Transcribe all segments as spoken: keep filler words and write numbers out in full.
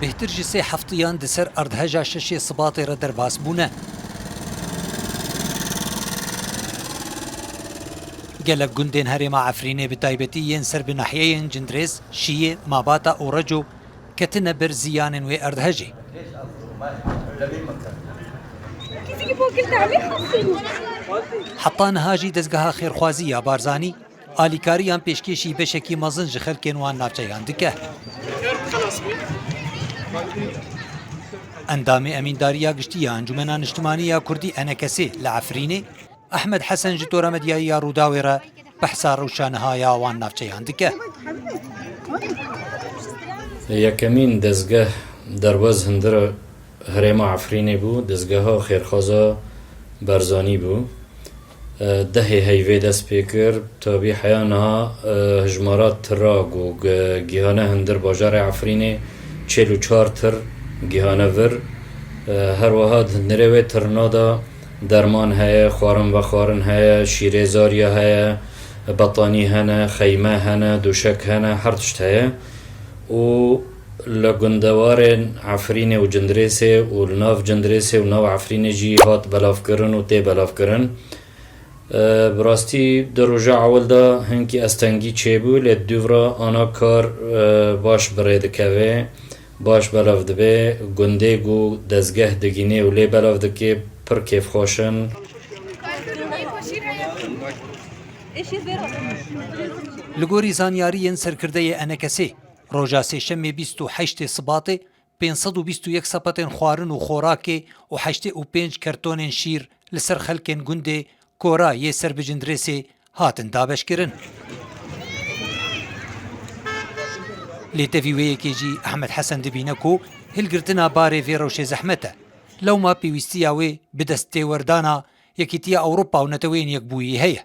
Bêhtir ji sê heftiyan di ser erdheja şeşê Sibatê re derbas bûne. Gelek gundên herêma Efrînê, bi taybetî yên ser bi nahiyeyên Cindirês, Şiyê, Mabata û Reco, ketine ber ziyanên wê erdhejê. Heta niha jî dezgeha xêrxwazî ya Barzanî alîkariyan pêşkêşî beşekî mezin ji xelkên wan navçeyan dike. Endamê Emîndariya Giştî ya Encûmena Niştimanî ya Kurdî, ENKSê, li Efrînê, Ehmed Hesen, ji tora medyayî ya Rûdawê re behsa rewşa niha ya wan navçeyan dike. Yekemîn dezgeh derbaz hundir herêma Efrînê bû, dezgeha xêrxwaza Barzanî bû. E, dehê heyvê dest pê kir, tabî heya niha, e, hijmara tira ku gi-, gihane hundir bajarê Efrînê çêl û çar tir gihane vir. E, her wiha di hundirê wê tirna de derman heye, xwarin vexwarin heye, şîrê zariya heye, betanî hene, xeyme hene, dûşek hene, her tişt heye. Û li gundewarên Efrînê û Cindirêsê û li nav Cindirêsê û nav Efrînê jî hat belavkirin û tê belavkirin. E, bi rastî di roja ewil de hinkî estengî çêbû, lê dûvra ana kar, e, baş bi rê dikeve, baş belav dibe. Gundê ku dezgeh digînê û lê belav dike pir kêfxweş in. Li gorî zanyariyên serkirdeyê ENKSê, roja sêşemê bîst û heştê Sibatê, pênc sed û bîst û yek sepetên xwarin û xorakê û heştê û pênc kertonên şîr li ser xelkên gundê Kora yê ser bi Cindirêsê hatin dabeşkirin. Lê tevî wê yekê jî Ehmed Hesen dibîne ku hilgirtina barê vê rewşê zehmet e. Lewma pêwîstiya wê bi dest têwerdana Yekîtiya Ewropa û Neteweyên Yekbûyî heye.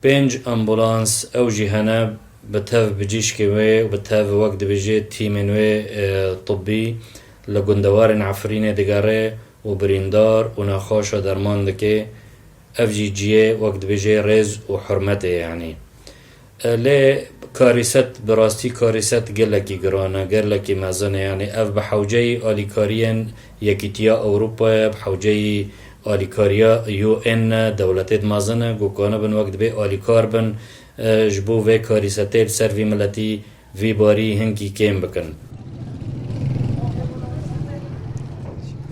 Pênc ambulans ew jî hene, bi tev bijîşkê wê û bi tev, wek dibêje, tîmên wê, e, tibbî li gundewarên Efrînê digere û birîndar û nexweşa derman dike. Ev jî cihê, wek dibêje, rêz û hurmetê, yanî. E, lê karîset, bi rastî karîset gelekî giran e, gelekî mezin e. Yanî ev bi hewceyî alîkariyên Yekîtiya Ewropayê, bi hewceyî alîkariya U N e, dewletêd mezin e, ku kanibin wek dibê alîkar bin, e, ji bo vê karîsetê li ser vî miletî vî barî hinkî kêm bikin.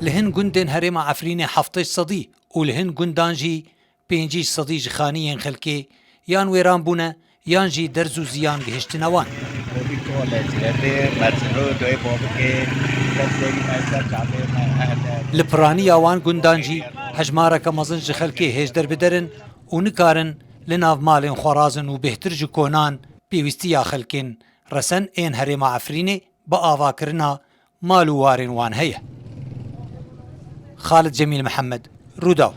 Li hin gundên herêma Efrînê heftê sedî û li hin gundan jî pêncî sedî ji xaniyên xelkê yan wêran bûne, yan jî derz û ziyan gihiştine wan. Li piraniya wan gundan jî hejmareke mezin ji xelkê hêj derbider in û nikarin li nav malên xwe razin û bêhtir ji konan pêwîstiya xelkên resen ên herêma Efrînê bi avakirina mal û warên wan heye. Xalid Cemîl Mihemed, Rûdaw.